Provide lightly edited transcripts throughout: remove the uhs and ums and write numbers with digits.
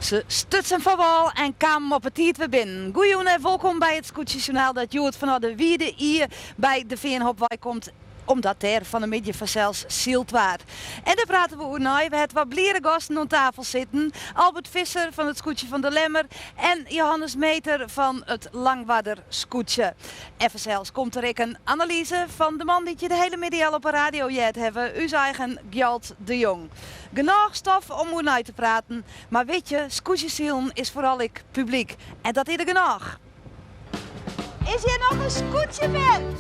Se stutsen fan wâl en kamen op 'e tiid wer binnen. Goejûn en wolkom by it Skûtsjesjoernaal dat hjoed fanôf de Wide Ie by De Feanhoop wei komt, omdat dêr fan 'e middei fansels syld waard. En dêr prate we oer nei. We ha twa bliere gasten oan tafel sitten, Albert Visser fan it skûtsje fan De Lemmer en Johannes Meeter fan it Langwarder skûtsje. En fansels komt der ek in analyze fan de man dy't je de hiele middei al op 'e radio heard hawwe, ús eigen Gjalt de Jong. Genôch stof om oer nei te praten, mar wit je, skûtsjesilen is foaral ek publyk en dat is der genôch. Is hjir noch in skûtsjefan?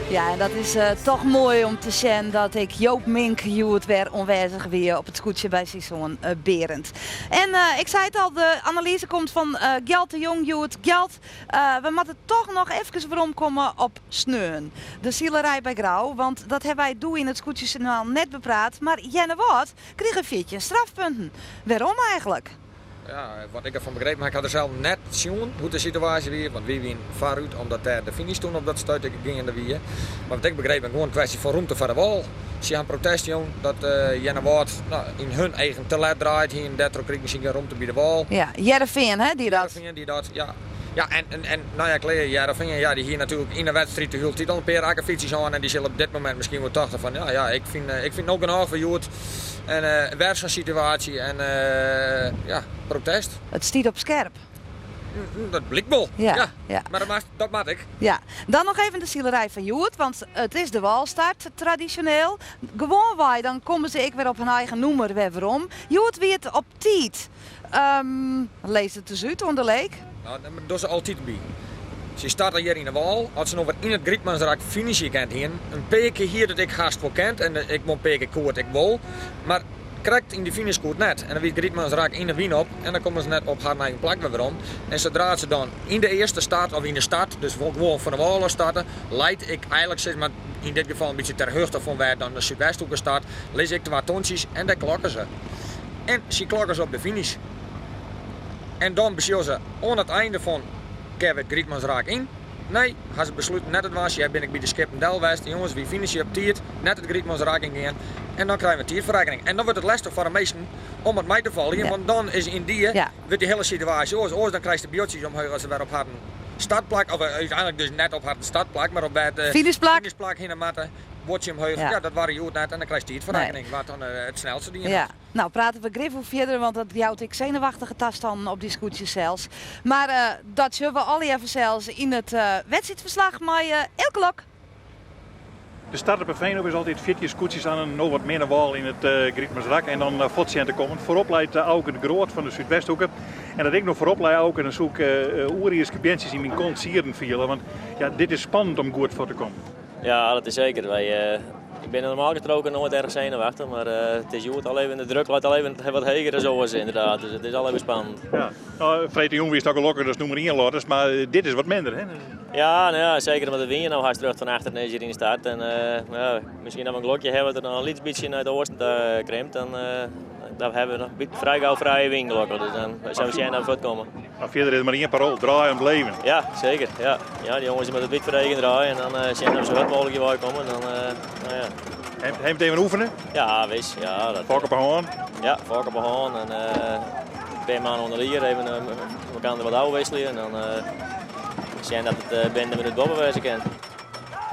Ja, en dat is toch moai om te sjen dat ek Joop Mink hjoed wer oanwêzich wie op it skûtsje by syn soan Berend. En ik sei it al, de analyze komt fan Gjalt de Jong hjoed. Gjalt, we moatte toch noch efkes weromkomme op sneon. De silerij by Grou, want dat hawwe wy doe yn it skûtsjesjoernaal net bepraat, mar Earnewâld krige 14 strafpunten. Wêrom eigentlik? Ja, wat ik derfan begrepen ha, ik ha der sels net sjoen hoe't de situaasje wie, want wy wienen foarút omdat dêr de finish toen op dat stuit ek geande wie. Mar wat ik begrepen, gewoan in kwestje fan rûmte foar de wâl. Sy ha in protest jûn dat Earnewâld no, yn hun eagen te let draaid hienen, dêrtroch krigen sy gjin rûmte by de wâl. Ja, Hearrenfean hè, die dat. Hearrenfean die dat, ja. Ja, en, en nou ja, klear, Hearrenfean, ja, dy hie natuerlik yn de wedstriid de hiele tiid al in pear akkefietsjes hân en dy sil op dit momint miskien wol tochten fan, ja, ja, ik fyn, ik fyn no genôch foar hjoed. En wer sa'n situaasje en ja, protest. It stiet op skerp. Dat blykt wol, ja. ja. Mar dat, moat, dat moat ek. Ja. Dan noch even de silerij fan hjoed, want it is de wâlstart tradisjoneel. Gewoanwei dan komme se ek wer op hun eigen nûmer wer werom. Hjoed wie it op tiid. Um, lizze it dus út oan de leek? Nou, dêr dogge se altyd by. Se starte hjir yn de wâl. As se no wer yn it Grytmansrak finishe kend hienen, in pear kear hie dat ek hast wol kend en ek wol in pear kear koe it ek wol, mar krekt yn dy finish koe it net. En dan wie it Grytmansrak yn de wyn op en dan komme se net op harren eigen plak wer werom. En sadra't se dan yn de earste start of yn de start, dus wol gewoan fan de wâl ôf starte, leit ik eigenlik sis mar yn dit gefal in bytsje ter hichte fan wêr't dan de Súdwesthoeke start, lizze ek twa tontsjes en dêr klokke se. En sy klokke se op de finish. En dan besjogge se oan it einde fan kin we it Grytmansrak yn? Nee, ha se besluten net te dwaan. Sy bin ik by de skippen del west. Jonges, wy finishe op tiid, net it Grytmansrak yn gean. En dan krije we in tiidferrekkening. En dan wurdt it lestich foar de minsken om it mei te folgjen, want dan is yn dy wurdt dy hiele situaasje oars. Oars dan krijst de buordsjes omheech as se wer op harren startplak, of úteinlik dus net op harren startplak, mar op wêr't de finishplak hinne moatte. Buordsje omheech, ja. dat barde hjoed net en dan krijst tiidferrekkening, wa't dan it snelste dien hat. Nou, prate we grif oer fierder, want dat jout ek senuwachtige tastannen op dy skûtsjes sels. Mar dat sjogge we allegear fansels yn it wedstriidferslach mei Eelke Lok. De start op 'e Feanhoop is altyd 14 skûtsjes oan in no wat minne wâl yn it Grytmansrak en dan fuort sjen te kommen. Foarop leit Auke de Groot fan de Súdwesthoeke. En dat ik no foarop lei Auke, dan soe ik oerierdske beantsjes yn myn kont sieren fiele, want ja, dit is spannend om goed fuort te kommen. Ja, dat is zeker. Wij, ik ben normaal gesproken nooit erg zenuwachtig, maar het is hjoed al even, de druk leit al even wat heger as oars inderdaad. Dus it is al even spannend. Ja. Nou, freedtejûn wiest al gelokkich datst nûmer ien lottest, mar dit is wat minder, hè? Ja, nou ja, zeker omdat de wyn no hast terug fan achteren is hjir yn de start. En ja, miskien dat we in gelokje hawwe dat er noch in lyts bytsje nei it oasten ta krimpt. Dan, dan hawwe we noch frij gau frije wyn gelokkich. Dus dan sille we sjen dat we fuortkomme. Mar fierder is der mar ien paroal, draaie om it leven. Ja, zeker. Ja. Ja, de jongens moatte it wyt foar de eagen draaie en dan sjen dat we sa hurd mooglik hjir wei komme. Dan, nou ja. Ha jim it even oefene? Ja, wis. Ja, dat... Fok op 'e hân? Ja, fok op 'e hân en in pear man oan de lier, even elkoar wat ôfwikselje en dan sjen dat it binnen de minuut boppe wêze kin.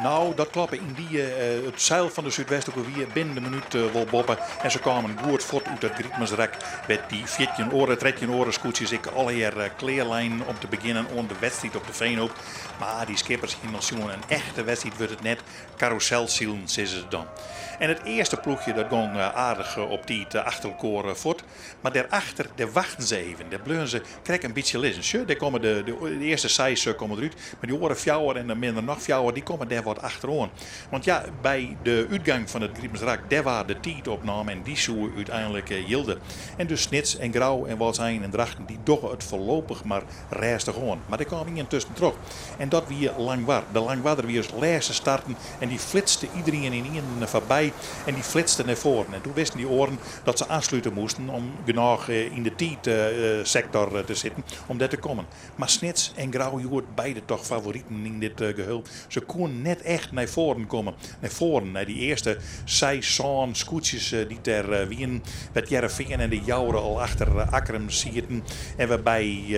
Nou, dat kloppe yn dy it seil fan de Súdwesthoeke wie binnen de minút wol boppe en se kamen goed fuort út it Grytmansrak wêr't dy 14 oare, 13 oare skûtsjes ek allegear klear leinen om te begjinnen oan de wedstriid op de Veenhoop. Mar dy skippers hienen al sjoen, in echte wedstriid wurdt it net, karûselsilen sizze se dan. En it earste ploechje dat gong aardich op tiid achter elkoar fuort. Mar dêrachter, dêr wachten se even. Dêr bleaun se krekt in bytsje lizzen. Sjoch, dêr komme de, de earste seis komme derút. Mar dy oare fjouwer en dan binne der noch fjouwer, dy komme dêr wat achteroan. Want ja, by de útgang fan it Grytmansrak, dêr waard de tiid opnaam en dy soe úteinlik jilde. En dus Snits en Grou en Wâldsein en Drachten, dy dogge it foarlopich mar rêstich oan. Mar der kaam ien tuskentroch en dat wie Langwar. De Langwarder wie as lêste starten en dy flitste iderien ynienen foarby en dy flitste nei foaren. En doe wisten dy oaren dat se oanslute moasten om genôch yn de tiidsektor te sitten om dêr te kommen. Mar Snits en Grou hjoed beide toch favoriten yn dit gehul. Se koenen net echt nei foaren komme. Nei foaren, nei dy earste seis, sân skûtsjes dy't dêr wienen, wêr't Hearrenfean en De Jouwer al achter Akkrum sieten en wêrby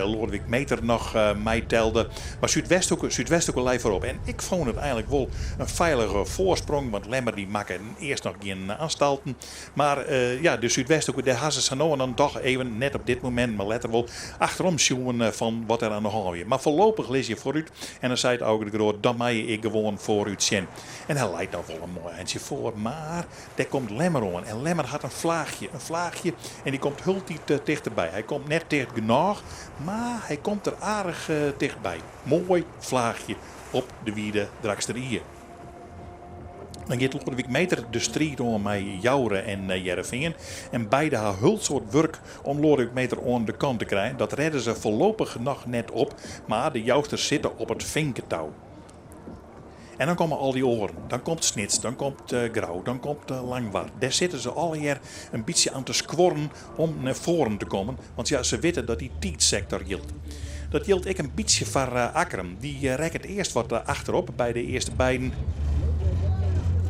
Loadewyk Meeter noch meitelde. Mar Súdwesthoeke, Súdwesthoeke lei foarop. En ik fûn it eigenlik wol in feilige foarsprong, want Lemmer dy makke earst noch gjin anstalten. Mar ja, de Súdwesthoeke, dêr ha se sa no en dan toch even, net op dit momint, mar letter wol, achterom sjoen fan wat der aan de hân wie. Mar foarlopich lis je foarút en dan seit Auke de Groot, dan meie ik gewoan foarút sjen. En hy leit noch wol in moai eintsje foar, mar dêr komt Lemmer oan. En Lemmer hat in flaachje, in flaachje en dy komt hieltyd tichterby. Hy komt net ticht genôch, mar hy komt der aardich tichtby. Moai flaachje op de wide Drachtster Ie. Dan giet Loadewyk Meeter de striid oan mei Joure en Hearrenfean. En beide ha hiel soad wurk om Loadewyk Meeter oan de kant te krijen. Dat redde se foarlopich noch net op, mar de Jousters sitte op it finketou. En dan komme al dy oaren. Dan komt Snits, dan komt Grou, dan komt Langwar. Dêr sitte se allegear in bytsje oan te skuorren om nei foaren te kommen, want ja, se witte dat dy tiidsektor jildt. Dat jildt ek in bytsje foar Akkrum. Dy rekket earst wat achterop by de earste beiden.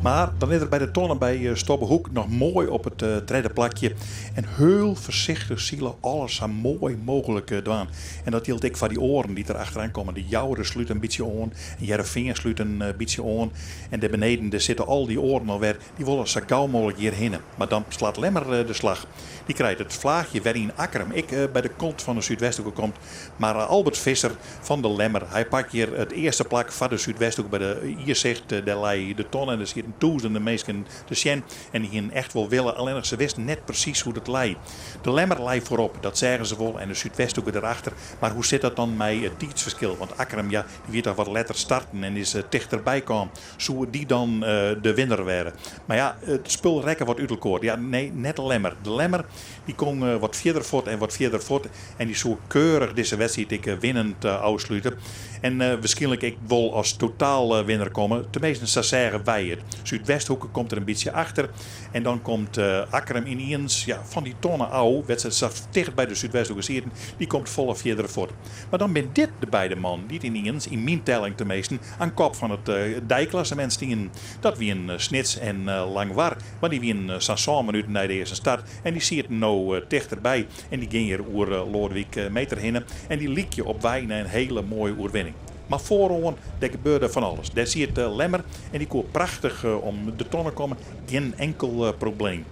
Mar dan is er by de tonne by Stobbehoek noch moai op it tredde plakje. En hiel foarsichtich sile alles sa moai mooglik dwaan. En dat jildt ek foar dy oaren dy't der achteroan komme. De Jouwer slút in bytsje oan en Hearrenfean slút in bytsje oan. En dêr beneden dêr sitte al dy oaren alwer. Dy wolle sa gau mooglik hjirhinne. Mar dan slacht Lemmer de slach. Dy krijt it flaachje wêryn Akkrum ek by de kont fan de Súdwesthoeke komt. Mar Albert Visser fan de Lemmer, hy pakt hjir it earste plak foar de Súdwesthoeke by de Iersicht. Dêr lei de tonne en der sieten tûzenen minsken te sjen. En dy hienen echt wol wille, allinnich se wisten net presys hoe't it lei. De Lemmer lei foarop, dat seagen se wol, en de Súdwesthoeke derachter. Mar hoe sit dat dan mei it tiidsferskil? Want Akkrum, ja, dy wie toch wat letter starten en is tichterby kaam. Soe dy dan de winner wêre? Mar ja, it spul rekke wat út elkoar. Ja, nee, net de Lemmer. De Lemmer dy gong wat fierder fuort en wat fierder fuort en dy soe keurich dizze wedstriid ek winnend ôfslute. En wierskynlik ek wol as totaalwinner komme. Teminsten, sa seagen wy it. Súdwesthoeke komt der in bytsje achter en dan komt Akkrum yniens, ja, fan dy tonne ôf, wêr't se sa ticht by de Súdwesthoeke sieten, dy komt folle fierder fuort. Mar dan binne dit de beide mannen dy't yniens, yn myn telling teminsten, aan kop fan it deiklassemint stienen. Dat wienen Snits en Langwar, want dy wienen sa'n sân minuten nei de earste start en dy sieten no tichterby en dy gean hjir oer Loadewyk Meeter hinne en dy lykje op wei nei in hele moaie oerwinning. Mar foaroan, dêr gebeurde fan alles. Dêr siet Lemmer en dy koe prachtich om de tonne komme, gjin enkel probleem.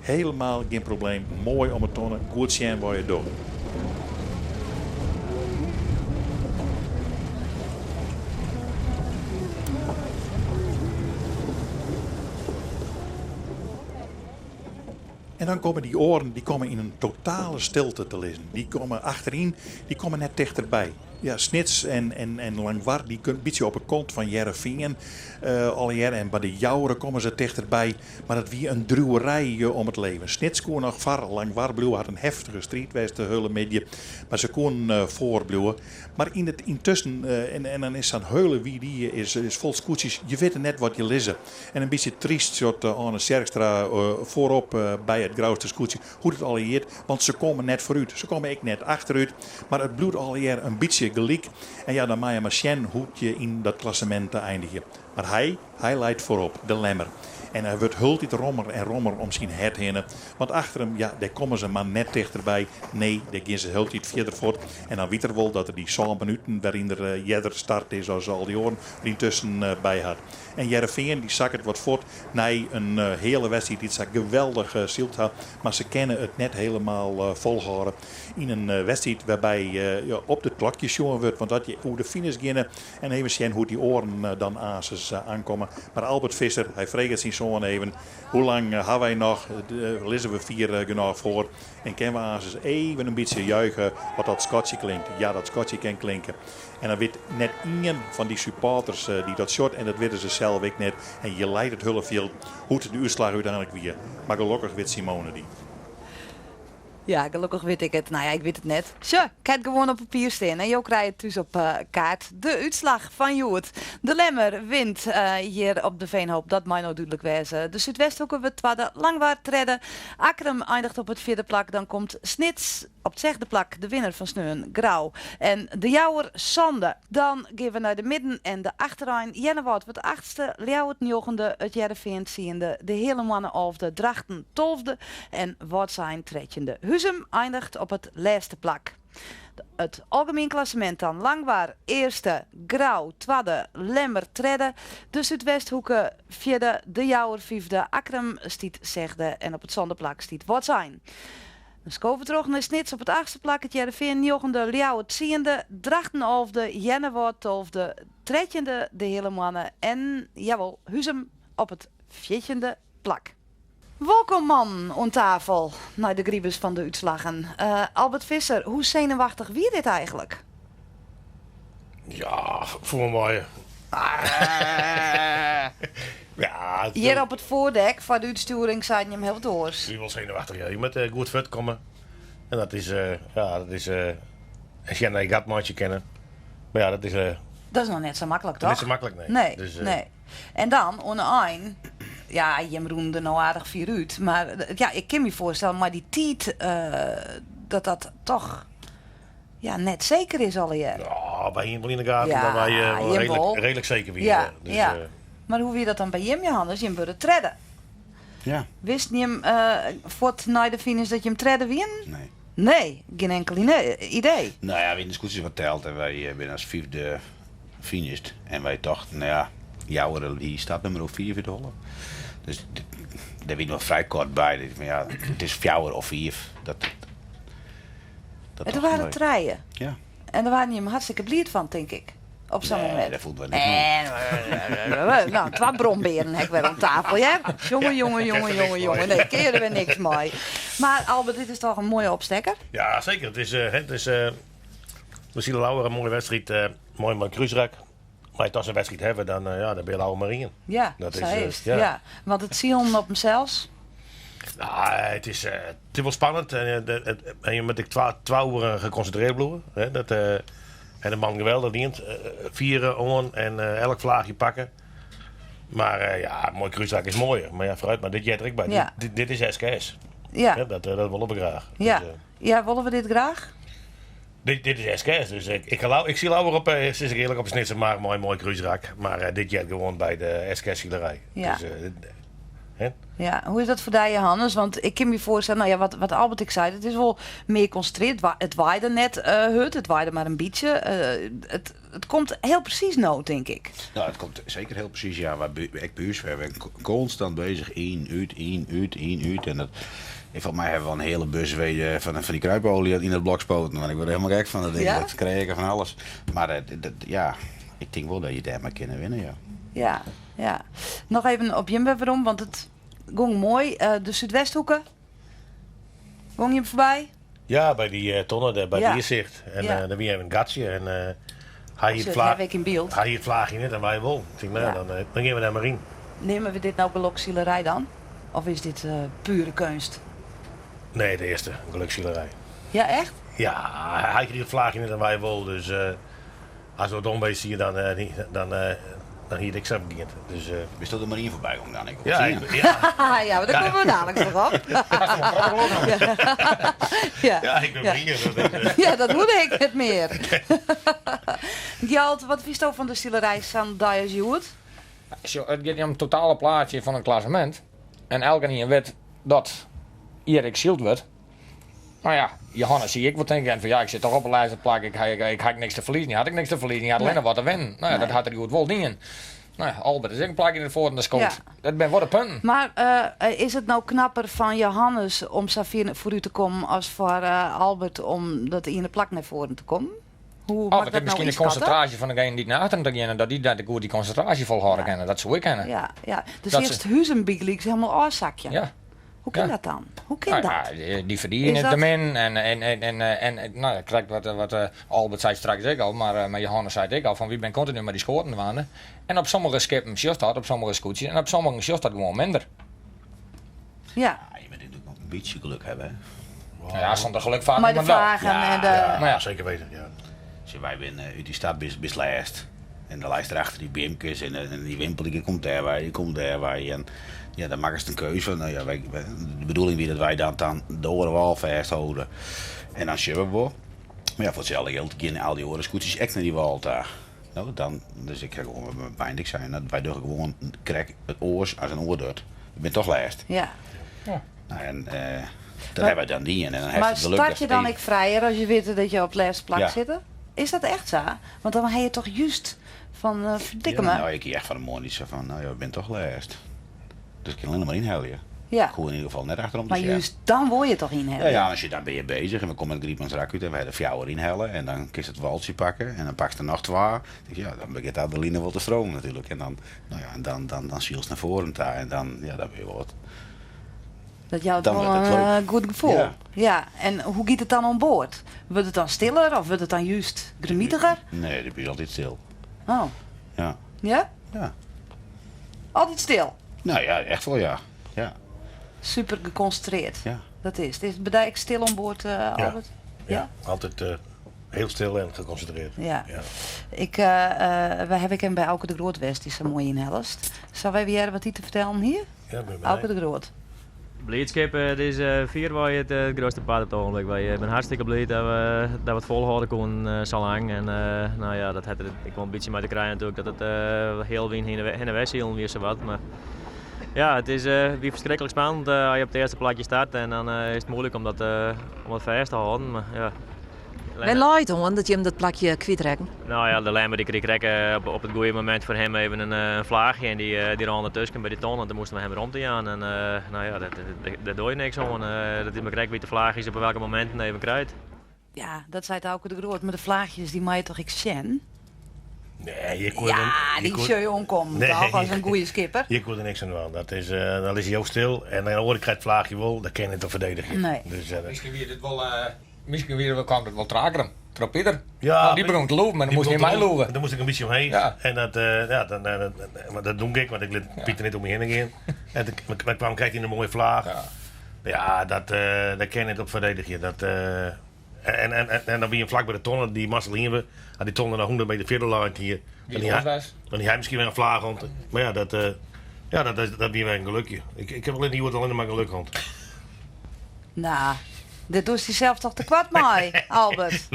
Helemaal gjin probleem, moai om 'e tonne, goed sjen wat je dogge. En dan komme dy oaren, dy komme yn in totale stilte te lizzen. Dy komme achteryn, dy komme net tichterby. Ja, Snits en, en, en Langwar, dy in bytsje op 'e kont fan Hearrenfean allegear. En by de Jouwer komme se tichterby. Mar it wie in driuwerij om it leven. Snits koe noch foar Langwar bliuwe, hat in heftige striid west de hiele middei. Mar se koenen foarbliuwe. Mar yn it yntusken, en, en dan is sa'n heule wie dy is, is fol skûtsjes, je witte net wat je lizze. En in bytsje tryst sjocht Arne Sjerkstra foarop by it Grouster skûtsje hoe't it allegear giet, want se komme net foarút. Se komme ek net achterút, mar it bliuwt allegear in bytsje gelyk. En ja, dan mei je mar sjen hoe't je yn dat klassemint eindigje. Mar hy, hy leit foarop, de Lemmer. En hy wurdt hieltyd rommer en rommer om syn hert hinne. Want achter him, ja, dêr komme se mar net tichterby. Nee, dêr gean se hieltyd fierder fuort. En dan wit er wol dat er dy sân minuten wêryn er earder start is as al dy oaren der yntusken by hat. En Hearrenfean dy sakket wat fuort nei in heale wedstriid dy't sa geweldich syld ha. Mar se kinne it net helemaal folhâlde yn in wedstriid wêrby op de klokjes sjoen wurdt. Want as je oer de finish geane en even sjen hoe't dy oaren dan aansens aankomme. Mar Albert Visser, hy freget syn soan even, hoe lang ha wy noch? Lizze we fier genôch foar? En kinne we aansens even in bytsje juiche as dat skotsje klinkt? Ja, dat skotsje kin klinke. En dan wit net ien fan dy supporters dy't dat sjocht, en dat witte se sels ek net, en hjir leit it hiele fjild, hoe't de útslach úteinlik wie. Mar gelokkich wit Simone dy. Ja, gelokkich wit ik it. Nou ja, ik wit it net. Sjoch, ik ha it gewoan op papier stean en jo krije thús op kaart de útslach fan hjoed. De Lemmer wint hjir op de Veenhoop, dat mei no dúdlik wêze. De Súdwesthoeke wurdt twadde, Langwar tredde. Akkrum eindigt op it fjirde plak, dan komt Snits op it sechde plak, de winner fan sneon, Grou. En De Jouwer sânde. Dan gean we nei de midden en de achterein. Earnewâld wurdt achtste, Ljouwert njoggende, It Hearrenfean tsiende, De Heale Moanne alfde, Drachten tolfde en Wâldsein trettjinde. Huzum eindigt op it lêste plak. It algemien klassemint dan, Langwar earste, Grou twadde, Lemmer tredde, de Súdwesthoeke fjirde, De Jouwer fyfde, Akkrum stiet sechde en op it sânde plak stiet Wâldsein. Dan skowe we troch nei Snits op it achtste plak, It Hearrenfean njoggende, Ljouwert tsiende, Drachten alfde, Earnewâld tolfde, trettjinde De Heale Moanne en, jawol, Huzum op it fjirtjinde plak. Wolkom mannen oan tafel nei de gribus fan de útslaggen. Albert Visser, hoe senuwachtich wie dit eigenlik? Ja, foar my. Ja, Hjir op it foardek foar de útstjoering seiden jim hiel wat oars. Wie wol senuwachtich, ja. Je moat goed fuort komme. En dat is, ja, dat is as je in gat meitsje kinne. Mar ja, dat is. Dat is noch net sa maklik, toch? Net sa maklik, nee. Nee, Dus, nee. En dan oan de ein, ja, jim rûnen der no aardich fier út, mar ja, ik kin my foarstelle mei dy tiid dat dat toch ja, net seker is allegear. Ja, wy hiene wol yn de gaten Ja, dat wy wol jim redelijk, wol. redelijk seker wiene. Ja, Dus, ja. Mar hoe wie dat dan by jim, Johannes? Jim wurde tredde. Ja. Wisten jim fuort nei de finish dat jim tredde wienen? Nee. Nee, gjin enkel idee. Nou ja, wy hiene de skûtsjes wat teld en wy binne as fyfde finished. En wy tochten, nou ja, Jouwer hie startnummer fiif út de holle. Dus dêr wiene we frij koart by. Dus van ja, it is fjouwer of fiif. Dat, dat En toen waren het trije. Ja. En dêr waarden jim hartstikke bliid fan, tink ik. Op sa'n Nee, momint. dêr fielden we niks En, nou, twa brombearen ha ik wer oan tafel, ja? Jonge, jonge, jonge, jonge, jonge. Nee, kin je der wer niks mei. Mar Albert, dit is toch in moaie opstekker? Ja, seker. It is, it is, we sile leaver in moaie wedstriid, moai mei krúsrak. Mar as we in wedstriid hawwe, dan, ja, dan binne leaver mar ien. Ja, Dat sa is, is it. ja. Ja. Want it silen op himsels? Nou, het is wol spannend. En, en je moet ek twa oeren gekonsintrearre bliuwe. Hè, dat, en de man geweldich dient. Fieren oan en elk flaachje pakke. Mar ja, moai krúsrak is moaier. Mar ja, foarút, mar dit heart der ek by. Ja. Dit is SKS. Ja. Hè, dat wolle we graach. Ja. Dus, Ja, wolle we dit graach? Dit is SKS, dus ik sil leaver op, sis ik earlik, op Snitser Mar mei in moai krúsrak. Mar dit heart gewoan by de SKS-silerij. Ja. Dus, hè? Ja, hoe is dat foar dy, Johannes? Want ik kin my foarstelle, nou ja, wat Albert ek sei, it is wol mear konsintrearre. It waaide net hurd, it waaide mar in bytsje. It komt hiel presys no, tink ik. Nou, it komt seker hiel presys, ja. Wy ek by ús, wy binne konstant beuzich, yn, út, yn, út, yn, út. En dat, ik, folgens my hawwe we al in hiele bus fan dy kruipolie yn it blok spoten. Want ik wurd der hielendal gek fan, dat ding. Ja? Dat kreaken fan alles. Mar dat, ja, ik tink wol dat je dêrmei kinne winne, ja. Ja, ja. Noch even op jim wer werom, want it gong moai. De Súdwesthoeke, gong jim foarby? Ja, by dy tonne dêr, by Ja. it Iersicht. En dêr wie even in gatsje. En hy hie it Sjoch, ha ik yn byld. Hy hie it flaachje net en wy wol. Ik tink, nou, Ja. dan gean we dêr mar yn. Neame we dit no gelokssilerij dan? Of is dit pure keunst? Nee, de earste, gelokssilerij. Ja, echt? Ja, hy krige it flaachje net en wy wol. Dus as we it omwees zie, dan hie it ek sa begjint. Dus, Bist der mar ien foarby gong dan? Ik Ja, zien. ik, ja. Ja, mar dêr komme we daliks noch op. Ja. Ja, ik bin Ja. blier. Dat is, Ja, dat hoechde ik net mear. Gjalt, wat fynsto fan de silerij sa'n dei as hjoed? Sjoch, it giet om it totale plaatsje fan it klassemint. En elkenien wit dat hjir ek syld wurdt. No ja, Johannes hie ek wol tinke kinnen fan ja, ik sit toch op it lêste plak, ik ha ik ha niks te ferliezen. Hy hat ek niks te ferliezen, hy hat allinne wat te winnen. No ja, dat hat er hjoed wol dien. No ja, Albert is ek in plakje nei foaren skood. Ja. Dat binne wol de punten. Mar is it no knapper fan Johannes om sa fier foarút te kommen as foar Albert om dat iene plak nei foaren te kommen? Hoe Of moat it dat is miskien no de ynskatte? konsintraasje fan degene dy't nei achteren ta geane, dat dy net goed dy konsintraasje folhâlde kinne. Dat soe ek kinne. Ja, ja. Dus Dat earst Huzum bygelyks helemaal ôfsakje. Ja. Hoe kin Ja. dat dan? Hoe kin Nou dat? ja, die verdienen Is het dat- te min. En, en, en, en, en, nou ja, krekt wat, wat Albert sei straks ek al, mar, mar Johannes sei it ek al, fan wy binne kontinu mei dy skoaten dwaande. En op sommige skippen sjochst dat, op sommige skûtsjes, en op sommige sjochst dat gewoan minder. Ja. Ja, je moet natuurlijk nog een beetje geluk hebben. Hè. Nou ja, zonder geluk vaart Mei de niemand wel. vlaggen en de... Ja, Maar ja. zeker weten. Ja. Dus wij zijn uit die stad bis, bis lêst. En de lijst erachter die beamkes en, en die wimpel die komt daarbij, die komt daarbij. En ja, dan maken ze een keuze van, nou ja, wij, de bedoeling wie dat wij dan, dan de oren wel vasthouden. En dan zullen we wel. Maar ja, voor hetzelfde geld gaan al die oren scootjes echt naar die wal daar. Nou, dan, dus ik ga gewoon met mijn pijn zijn. Dat wij doen gewoon krek het oors als een oor doet. Ik ben toch lêst. Ja. Nou, en eh dat hebben wij dan die en, en dan heeft Maar het geluk start dat je ze dan even- ik vrijer als je weet dat je op het laatste plak Ja. zit? Is dat echt zo? Want dan heb je toch juist van eh verdikke Ja, me. nou, ik echt van de morgen niet zo van, nou ja, ik ben toch lêst. Dus ik kan alleen maar inhalen. Ja. Ik hoor in ieder geval net achterom te Maar zeggen. juist dan word je toch inhalen. Ja, ja, als je, dan ben je bezig en we komen met Griepmans rak uit en we hebben fjouwer inhalen en dan kun je het waltje pakken en dan pak je er nog twee. Dus ja, dan begint de adrenaline wel te stromen natuurlijk. En dan, nou ja, en dan, dan, dan ziels naar voren daar en dan, ja, dan ben je wel wat. Dat jouwt Dan wel wordt het een leuk. eh, goed gevoel. Ja. Ja. En hoe gaat het dan aan boord? Wordt het dan stiller of wordt het dan juist gemietiger? Nee, dat ben je altijd stil. Oh, Ja. ja? Ja. Altijd stil. Nou ja, echt wel ja. Ja. Super geconcentreerd. Ja. Dat is het. Is het bedijk stil aan boord, eh, Albert? Ja. Altijd eh, heel stil en geconcentreerd. Ja. Ja. Ik, eh, eh, wij hebben hem bij Auke de Groot West, die is zo mooi in Helst. Zou wij weer wat die te vertellen hier? Ja, ben Auke blij. de Groot. Blijdschap, het is vier wij het, het grootste paard op het ogenblik. Wij zijn hartstikke blij dat we, dat we het volhouden konden zo lang. En nou ja, dat had er, ik wel een beetje mee te krijgen natuurlijk dat het heel wien heen en weg zielen weer zo wat. Maar ja, het is weer verschrikkelijk spannend als je op het eerste plakje start en dan is het moeilijk om dat, om dat vast te houden. Maar, ja. Wij laaien hoor, dat je hem dat plakje kwijtraken. Nou ja, de Lemmer die kreeg rekken op, op het goede moment voor hem even een, een vlaagje en die, die ronde tussen bij die tonnen. Toen moesten we hem rond te gaan en nou ja, dat, dat, dat doe je niks aan. Dat is maar krek wie de vlaag is op welke momenten even krijgt. Ja, dat zei het Auke de Groot. Maar de vlaagjes die mij toch ik zen? Nee, je kon Ja, er, je die kon- zul je omkomen, Nee. toch? Als een goede skipper. Je kon er niks aan doen. Dat is, dan is hij ook stil. En dan hoor ik het vlaagje wel, dat kan je niet te verdedigen. Nee. Dus, Misschien wie het wel, misschien wie kwam het wel trager. Pieter. Ja, Want die begon te lopen, maar dan die moest hij begon mij te lopen. lopen. Daar moest ik een beetje omheen. Ja. En dat, ja, dan, maar dat doe ik, want ik liet Pieter niet om me heen gaan. En toen kwam kwam kreeg hij een mooie vlaag. Ja. Ja, dat, dat kan je niet op verdedigen. Dat, en, en, en, en dan ben je vlak bij de tonnen, die Marcel hier we. Had die tonnen naar 100 meter verder laat hier. Wie Dan die ons hij, was. dan die hij misschien weer een vlaag rond. Maar ja, dat, ja, dat, dat, dat weer een gelukje. Ik, ik heb alleen niet alleen maar geluk rond. Nou, dit doet hij zelf toch te kwad mij, Albert.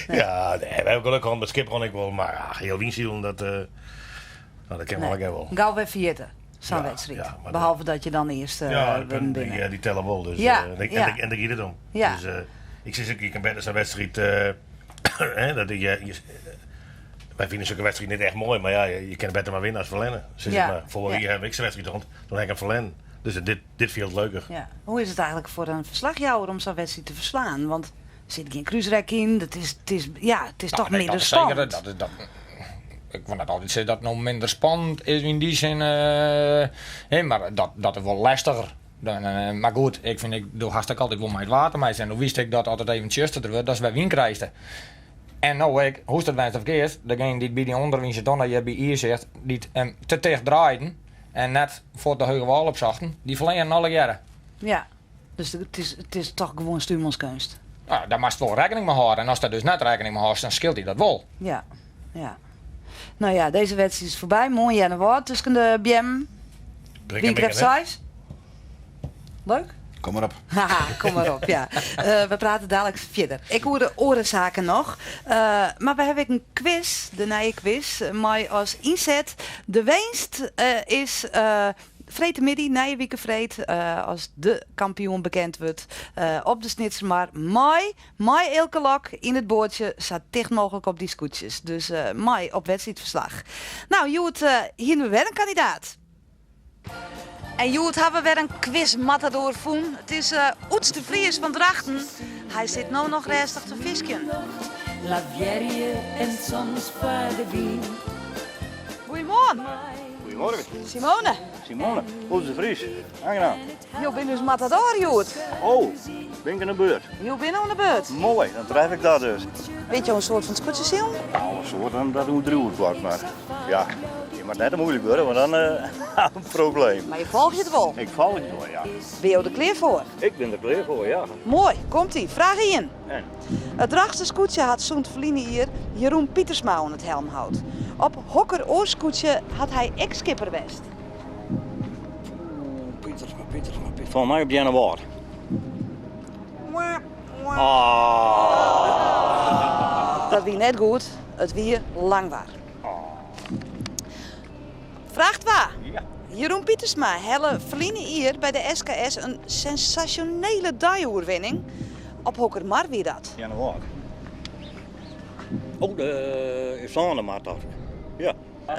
Ja, nee, we hebben geluk gehad met Skipper ik wel. Maar ja, heel Wiensiel, dat, nou, dat kennen we Nee. wel. Gauw weer vierten, zo'n Ja, wedstrijd. ja, maar Behalve dat je dan eerst Ja, de weer punten, die, binnen. die tellen wel. Dus, Ja, en, ik- ja. en, en daar gaat het om. Ja. Dus, ik zeg ook, je kan beter zo'n wedstrijd... hè, dat je, je, wij vinden zulke wedstrijd niet echt mooi, maar ja, je, je kan beter maar winnen als verlennen. Zeg Ja, maar, vorig ja. jaar heb ik zo'n wedstrijd gehad, toen heb ik hem verlennen. Dus dit, dit viel het leuker. Ja. Hoe is het eigenlijk voor een verslagjouwer om zo'n wedstrijd te verslaan? Want er zit geen cruisrek in, dat is, het is, ja, het is Nou, toch nee, minder dat is spannend. Zeker, dat, dat, ik wil net altijd zeggen dat het nou minder spannend is in die zin. hè, maar dat, dat is wel lastiger. Dan, maar goed, ik vind ik doe hartstikke altijd wel met het water mee zijn. Dan wist ik dat altijd even tjusterder wordt, dat is bij wien krijgste. En nou ik, hoe is dat wijst of verkeerd, degene die bij die onderwien zit, dan dat je bij hier zegt, die het hem te dicht draaiden en net voor de hoge wal opzachten, die verlengen alle jaren. Ja, dus het is toch gewoon stuurmanskunst. Nou, daar mag je wel rekening mee houden. En als dat dus net rekening mee houdt, dan scheelt hij dat wel. Ja, ja. Nou ja, deze wedstrijd is voorbij. Mooi en woord tussen de BM. Brik Wie en krijgt Mikken, hè? size? Leuk? Kom mar op. Haha, kom mar op, ja. We prate daliks fierder. Ek oer de oare saken noch. Mar we hawwe ek in kwis, de nije kwis, mei as ynset de winst is freedtemiddei, nije wike freed, as de kampioen bekend wurdt op de Snitsermar mei mei Eelke Lok yn it boatsje sa ticht mooglik op dy skûtsjes. Dus mei op wedstriidferslach. No, hjoed hiene we wer in kandidaat. En hjoed ha we wer in quizmatador fûn. It is Oeds de Vries fan Drachten. Hy sit no noch rêstich te fiskjen. Lavearje en soms foar de wyn. Goeiemoarn. Goedemorgen. Simone. Simone, Oeds de Vries. Aangenaam. Jo binne dus matador hjoed. Oh, bin ik oan de beurt? Jo binne oan de beurt. Moai, dan tref ik dat dus. Witte jo in soad fan it skûtsjesilen? Nou, in soad, dat oerdriuw ik wat, mar ja, je moat net te moeilijk wurde, want dan uh, ha ik in probleem. Mar je folgje it wol? Ik folgje it wol, ja. Binne jo der klear foar? Ik bin der klear foar, ja. Moai, komt ie. Fraach ien. En? It Drachtster skûtsje hat sûnt ferline jier Jeroen Pietersma oan it helmhout. Op hokker oar skûtsje hat hy ek skipper west? Pietersma, Pietersma, Pietersma. Folgens my op Earnewâld. Dat wie net goed, it wie Langwar. Fraach twa. Jeroen Pietersma helle ferline jier by de SKS in sensasjonele deioerwinning. Op hokker mar wie dat? Earnewâld. Oh, de Sânemar tocht ik. Ja.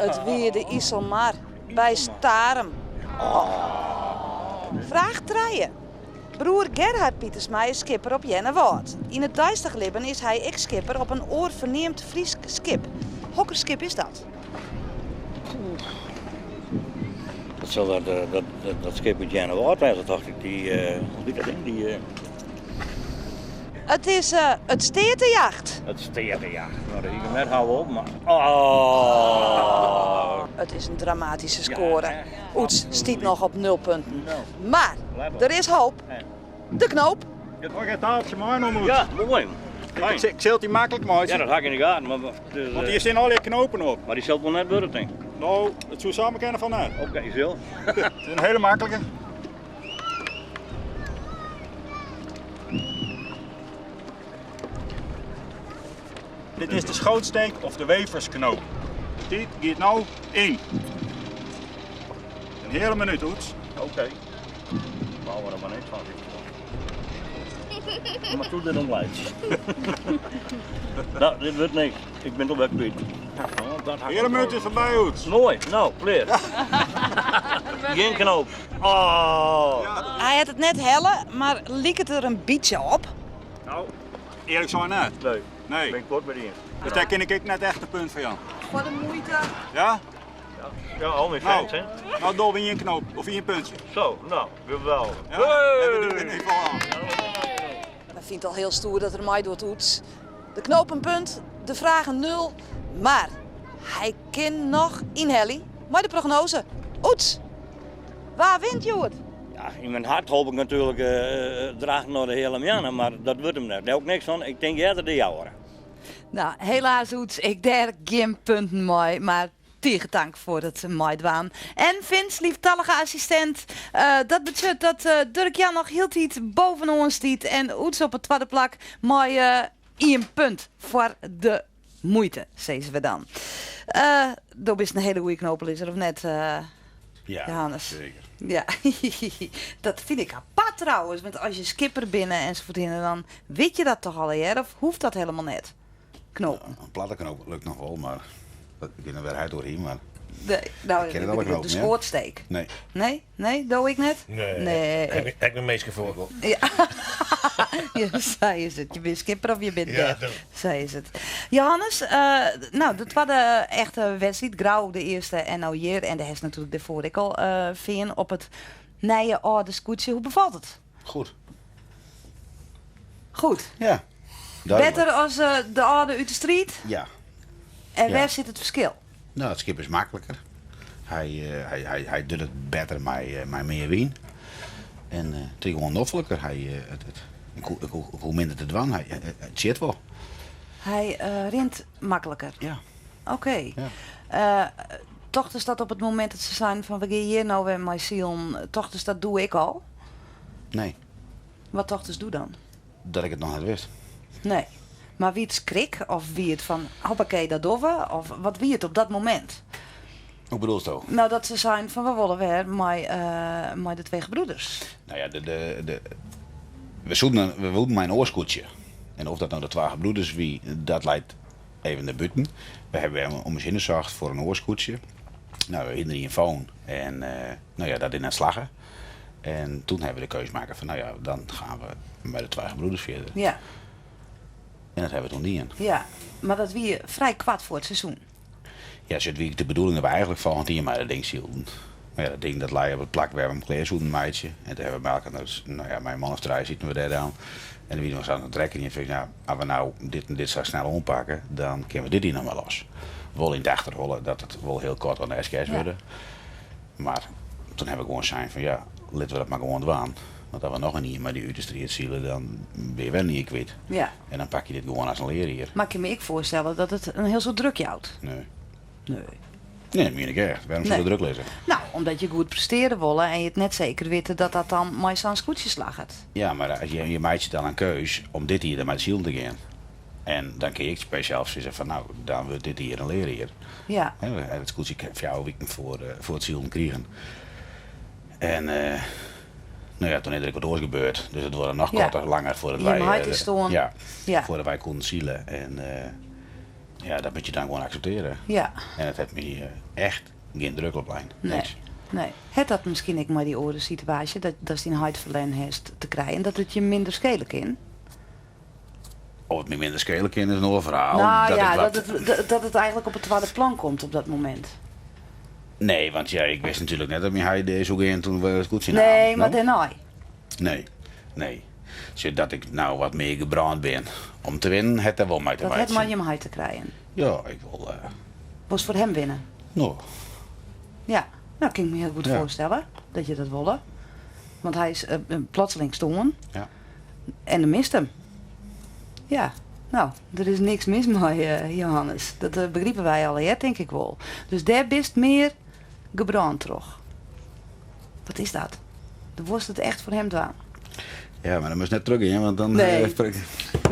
It wie de Iselmar by Starum. Fraach trije. Broer Gerhard Pietersma is skipper op Earnewâld. Yn it deistich libben is hy ek skipper op in oar ferneamd Frysk skip. Hokker skip is dat? Dat sil dat, dat, dat skip út Earnewâld wêze, tocht ik. Dy, hoe hjit dat ding? Dy, It is it Steatejacht. It Steatejacht. No, dat hie ik net hawwe op, mar. Oh. It is in dramatyske skoare. Oeds stiet noch op nul punten. Mar der is hoop. De knoop. Ik ha it taaltsje meinommen. Ja, moai. Ik sil it dy maklik meitsje. Ja, dat ha ik yn de gaten. Maar, dus, Want hjir stean allegear knopen op. Mar dy sil it wol net wurde, tink ik. No, it soe samar kinne fan net. Oké, sil. It is in hiele maklike. Dit is de schootsteek of de weversknoop. De tiid giet no yn. In heale minút, Oeds. Oké. Bouwe er mar niks fan. Mar toe dit omleitsje. No, dit wurdt niks. Ik bin it alwer kwyt. Heale minút is foarby, Oeds. Moai, no, klear. Gjin knoop. Oh. Hy hat it net helle, mar liket der in bytsje op. No, earlik sein net. Nee. Nee. Ben ik kort by dy. Dus dêr kin ik ek net echt in punt foar jaan. Foar de muoite. Ja? Ja, al myn fans, hè. No dogge we ien knoop, of ien puntsje. Zo, no, geweldig. Ja, hebben we die in aan. Wy fine it al hiel stoer dat er meidocht, Oeds. De knoop in punt, de fragen nul. Mar hy kin noch ynhelje mei de prognose. Oeds, wa wint hjoed? Ja, yn myn hert hoop ik natuerlik Drachten of de Heale Mianne, mar dat wurdt him net. Dêr ook niks fan. Ik tink earder de Jouwer. No, helaas Oeds, ek dêr gjin punten mei, mar tige tank foar it meidwaan. En Vince, lieftallige assistint, dat betsjut dat Durk Jan noch hieltyd bovenoan stiet en Oeds op it twadde plak mei ien punt foar de muoite, sizze we dan. Do bist in hiele goede knopelizzer, of net, Ja, Johannes? zeker. Ja, dat fyn ik apart trouwens, want as je skipper binne ensafuorthinne, dan wit je dat toch allegear, of hoecht dat helemaal net? Knopen. In platte knoop lukt noch wol, mar dat kin der wer heit oerhin, mar Nee, no, Ik kin it alle de knopen, ja. skoatsteek. Nee. Nee? Nee, do ek net? Nee. Nee. Heb ik mijn meeske voor. Ja. Ja, sa is it. Je bent skipper of je bent Ja, dead. dat- Sa is it. Johannes, eh, no, de twadde echte wedstriid, Grou de earste en no hjir. En dêr hast natuerlik dêrfoar ek al eh fearn op it nije âlde skûtsje. Hoe befalt it? Goed. Goed. Ja. Duidelijk. Better as eh, de âlde út de striid? Ja. En Ja. wêr sit it ferskil? No, it skip is makliker. Hy, eh, hy, hy, hy docht it better mei, eh, mei mear wyn. En eh, it is gewoan nofliker. Hy, eh, it, it, ik, hoech, ik, hoech, ik hoech minder te dwaan. Hy, it, it sit wol. Hy eh, rint makliker. Ja. Oké. Ja. Eh, tochtest dat op it momint dat se seinen fan we gean hjir no wer mei silen, tochtest dat doe ek al? Nee. Wat tochtest doe dan? Dat ik it noch net wist. Nee. Mar wie it skrik of wie it fan hoppakee dat dogge we? Of wat wie it op dat momint? Hoe bedoelsto? Nou, dat se seinen fan we wolle wer mei, mei de twee gebroeders. Nou ja, de, de, de, we, soenen, we wilden mei in oar skûtsje. En of dat nou de twa gebroeders wie, dat leit even der bûten. We hawwe om ús hinne socht foar in oar skûtsje. Nou, we hiene der ien fûn en nou ja, dat is net slagge. En toen hawwe we de keus makke fan, nou ja, dan gean we mei de twa gebroeders fierder. Ja. En dat hawwe we toen dien. Ja, mar dat wie frij koart foar it seizoen. Ja, it wie de bedoeling dat we eigentlik folgjend jier mei dat ding sylden. Mar ja, dat ding dat lei op it plak wêr't we him klear soenen meitsje. En toen hawwe we mei elkoar, nou ja, mei in man of trije sieten we dêr dan. En dan wiene we sa oan it rekkenjen fan, ja, as we nou dit en dit sa snel oanpakke, dan kinne we dit jier noch wol los. Wol yn it achterholle dat it wol hiel koart oan de SKS wurde. Mar toen hawwe we gewoan sein fan, ja, litte we dat mar gewoan dwaan. Want as we noch in jier mei dy út de striid sile, dan binne je wer in jier kwyt. Ja. En dan pakke je dit gewoan as in learjier. Mar ik kin my ek foarstelle dat it in hiel soad druk jout. Nee. Nee. Nee, dat mien ik echt. Wêrom soe Nee. dat druk lizze? Nou, omdat je goed prestearje wolle en je it net seker witte dat dat dan mei sa'n skûtsje slagget. Ja, mar as je, je meitsje dan in keus om dit jier dermei it silen te gean. En dan kin je ek by jesels sizze fan nou, dan wurdt dit jier in learjier. Ja. We hawwe it skûtsje fjouwer wiken foar, foar it silen krigen. En eh, nou ja, toen is der ek wat oars gebeurd. Dus it duorre noch Ja. koarter, langer foardat Jim wy, heit is stoarn. ja, Ja. foardat wy koenen sile. En eh, ja, dat moatte je dan gewoan akseptearje. Ja. En it hat my echt gjin druk oplein. Nee. Niks. Nee. Hat dat miskien ek mei dy oare situaasje, dat, datst dyn heit ferlern hast, te krijen, dat it je minder skele kin? Of it my minder skele kin is in oar ferhaal. Nou dat ja, ik wat- dat, it, dat, dat it eigentlik op it twadde plan komt op dat momint. Nee, want ja, ik wist natuerlik net dat myn heit dea soe gean toen we it skûtsje namen. Nee, mar No? dêrnei. Nee, nee. Sjoch, dat ik nou wat mear gebrând bin om te winnen, hat dêr wol mei te Dat hat meitsjen. mei jim heit te krijen. Ja, ik wol. eh, Wolst foar him winne? No. Ja, nou kin ik my hiel goed Ja. foarstelle dat je dat wolle. Want hy is eh, plotseling stoarn. Ja. En do mist him. Ja, nou, der is niks mis mei eh, Johannes. Dat eh, begripe wy allegear, tink ik wol. Dus dêr bist mear gebrând troch. Wat is dat? Do wolst it echt foar him dwaan. Ja, mar dan moatst net trochgean, want dan Nee. eh, sprek ik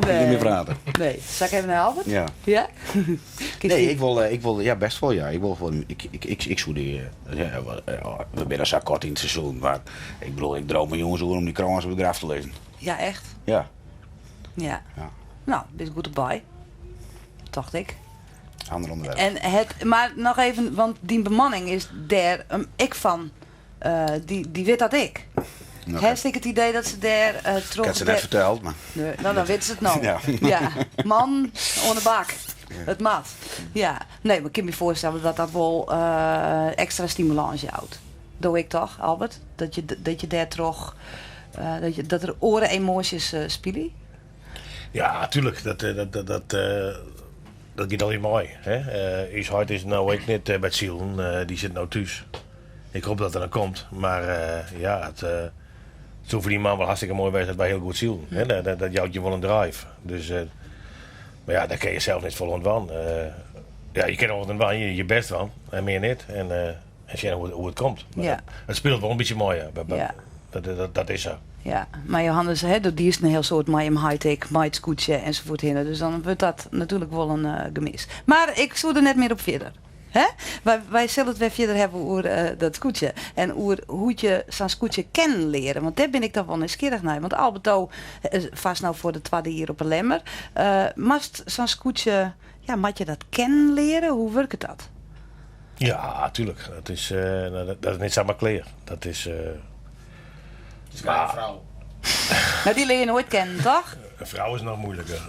net mear prate. Nee. Sil ik even nei Albert? Ja. Ja? Kinst Nee, dy- ik wol, eh, ik wol, ja, bêst wol, ja. Ik wol gewoan, ik, ik, ik, ik soe dy, eh, ja, wel, eh, ja, we binne sa koart yn it seizoen, mar ik bedoel, ik droom jûns oer om dy krâns op it graf te lizzen. Ja, echt? Ja. Ja. Ja. Nou, bist goed op wei. Tocht ik. Ander ûnderwerp. En het, mar noch even, want dyn bemanning is dêr um, ek fan. Eh, dy, dy wit dat ek. Oké. Hast ek it idee dat se dêr eh Ik troch... ha se net ferteld, mar. Nee, nou, dan witte se it no. Ja. Ja. Man oan de bak. It moat. Ja. Nee, mar ik kin my foarstelle dat dat wol eh, ekstra stimulâns jout. Doch ik toch, Albert? Dat je, dat je dêrtroch, eh, dat, je, dat der oare emoasjes eh, spylje? Ja, tuerlik. Dat, eh, dat, dat, dat, eh, dat giet altyd mei. Hè? Eh, ús heit is no ek net eh, by it silen. Eh, dy sit no thús. Ik hoopje dat er dan komt. Mar eh, ja, it, eh, it soe foar dy man wol hartstikke moai wêze dat wy hiel goed silen. Hè? Dat, dat, dat jout je wol in drive. Dus, eh, mar ja, dêr kinne je sels net folle oan dwaan. Eh, ja, je kinne wol wat oan dwaan, je, je bêst dwaan en mear net. En, eh, en sjen hoe, hoe it komt. Mar Ja. dat, it spilet wol in bytsje mei, ja. Dat, Ja. dat, dat, dat is sa. Ja, mar Johannes, hè, do diest in hiel soad mei jim heit ek, mei it skûtsje ensafuorthinne. Dus dan wurdt dat natuerlik wol in eh, gemis. Mar ik soe der net mear op fierder. Hè? Wy, wy sille it wer fierder hawwe oer eh, dat skûtsje. En oer hoe't je sa'n skûtsje kennen leare. Want dêr bin ik dan wol nijsgjirrich nei. Want Alberto, eh, farst no foar de twadde jier op 'e Lemmer. Eh moatst sa'n skûtsje, ja, moat je dat kennen leare? Hoe wurket dat? Ja, tuerlik. Dat is, eh, nou, dat, dat is net samar klear. Dat is. eh, Het is een frou. Nou, dy lear je noait kennen, toch? In frou is noch muoiliker.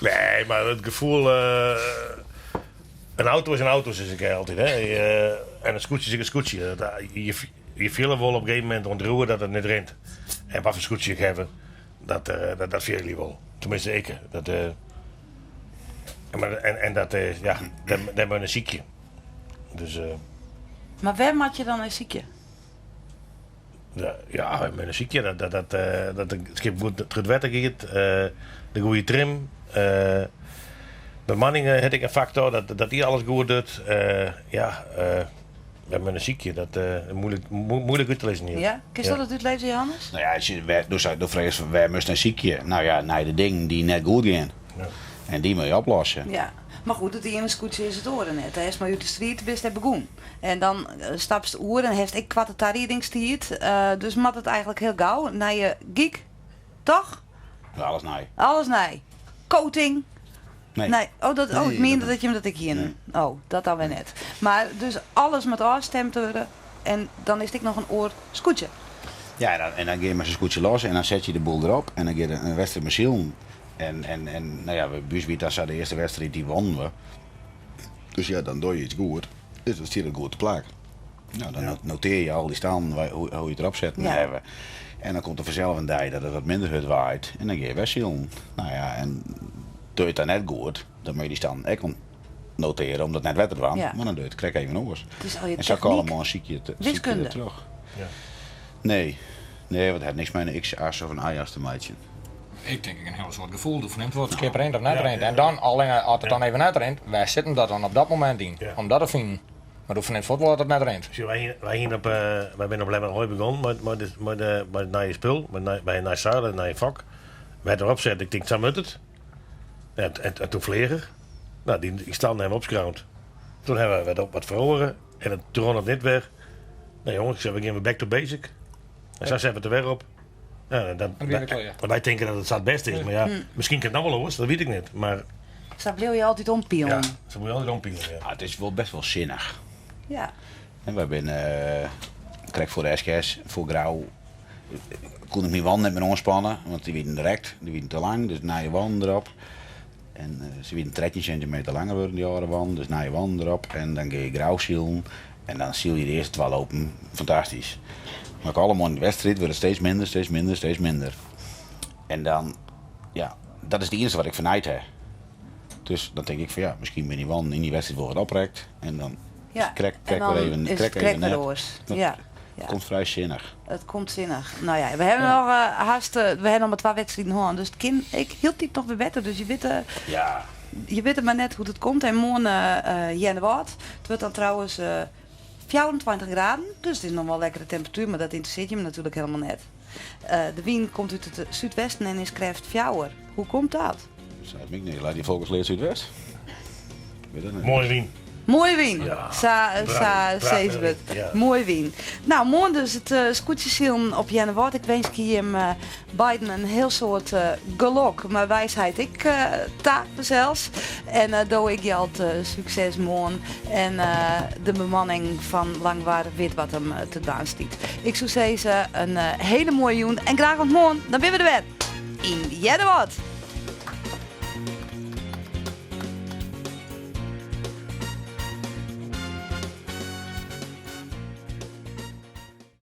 nee, mar it gefoel. eh, in auto is in auto, sis ik altyd. Hè. Je, en in skûtsje is ek in skûtsje. Dat, eh, Je, je fiele wol op in gegeven momint oan it roer dat it net rint. En wat foar skûtsje ik ha, dat, eh, dat, dat fiel je wol. Teminsten, ik. Dat, eh, en, en, en dat is, ja, dêr, dêr moat nei sykje. Dus. eh, Mar wêr moat je dan nei sykje? Ja, ja, mei in sykje dat, dat, dat, eh, dat it skip goed troch it wetter giet, eh, de goede trim, eh, bemanning hat ek in faktor, dat, dat dy alles goed docht. Eh, ja, eh, Wy moatte sykje, dat is moeilik, moeilik út te lizzen hier. Ja? Kinst dat útlizze, Johannes? No ja, as je, wêr, do, do fregest fan wêr moatst nei sykje? No ja, nei de dingen dy't net goed gean. Ja. En dy moat je oplosse. Ja, mar goed, it iene skûtsje is it oare net. Hast mei út de striid bist dêr begûn. En dan stapst oer en hast ek koarte tariedingstiid. Dus moat it eigentlik hiel gau nije gyk, toch? Alles nij. Alles nij. Coating. Nee. Nee. Oh, dat, oh, ik Nee, miende dat- dat jim dat ek hienen. Oh, dat dan wer net. Mar dus alles moat ôfstimd wurde en dan is it ek noch in oar skûtsje. Ja, en dan, en dan gean je mei sa'n skûtsje los en dan set je de boel derop en dan giet in wedstriid mei silen. En, en, en nou ja, by ús wie it dan sa, de earste wedstriid dy wonnen we. Dus ja, dan doe je iets goed. Dus dan stiet it goed te plak. Nou, dan noteer je al die stannen hoe, hoe je it derop setten Ja. hawwe. En dan komt der fansels in dei dat it wat minder hurd waait en dan gean je wer silen. Nou ja, en doe je it dan net goed, dan moat je dy stannen ek noteare om dat net wer te dwaan. Ja. Mar dan doe je it krekt even oars. Het is al je En sa technyk. allemaal sykje it, sykje Wiskunde. it troch. Ja. Nee. Nee, want it hat niks mei in X-as of in Y-as te meitsjen. Ik tink ek in hiel soad gefoel. Do fernimst wol it skip rint of net rint. En dan, allinne as it dan even net rint, wêr sit him dat dan op dat momint yn? Om dat te finen. Mar do fernimst fuort wol dat it net rint. Sjoch, wy hiene, wy hiene op, wy binne op Lemmerhoi begûn mei, mei, de, mei, de, mei it nije spul, mei, nij, mei in nij seil en in nije fok. Wy het erop set, ik tink, sa moat it. En, en, en toen fleach er. Nou, dy, dy stân hawwe we opskround. Toen hawwe we wat, wat feroare en it, toen rûn it net wer. Nou jongens, ik sei, we gean wer back to basic. En sa sette we it der wer op. Ja, en dan, En wie weer klear. wy tinke dat it sa it bêste is, mar ja, miskien kin it noch wol oars, dat wit ik net. Mar Sa bliuwe je altyd ompielen. ja, sa bliuwe je altyd ompielen. Ja. Ah, it is wol bêst wol sinnich. Ja. En wy binne krekt foar de SKS, foar Grou, koe ik myn wannen net mear oanspanne, want dy wienen direkt, dy wienen te lang, dus nije wannen derop. En se wienen 13 sintimeter langer wurden, dy âlde wannen, dus nije wannen derop. En dan gean je Grou silen en dan syl je de earste twa lopen fantastysk. Mar allemaal yn de wedstriid wurdt it steeds minder, steeds minder, steeds minder. En dan, ja, dat is it iennichste wat ik fernijd ha. Dus dan tink ik fan ja, miskien binne dy wannen yn dy wedstriid wol wat oprekt. En dan Ja, is it krekt, en krekt dan wer even, is it krekt krekt even wer net. oars. Dat Ja, ja. komt frij sinnich. It komt sinnich. No ja, we hawwe noch hast, we hawwe noch mar twa wedstriden hân, dus it kin ek hieltyd noch wer better. Dus je witte, Ja. je witte mar net hoe't it komt. En moarn Earnewâld. It wurdt dan trouwens 24 graden, dus it is noch wol lekkere temperatuer, mar dat ynteressearret jim natuerlik hielendal net. De wyn komt út it súdwesten en is krêft fjouwer. Hoe komt dat? Seit my neat. Leit dy Folkertsleat súdwest? Wit dat net. Moaie wyn. Moaie wyn, Ja, sa, sa prachtige sizze we it. wyn, ja. Moaie wyn. No, moarn dus it skûtsjesilen op Earnewâld. Ik winskje jim beiden in hiel soad gelok, mar wiisheid ek ta fansels. En do ek Gjalt, sukses moarn. En de bemanning fan Langwar wit wat him te dwaan stiet. Ik soe sizze, in hiele moaie jûn en graach oant moarn. Dan binne we der wer yn Earnewâld.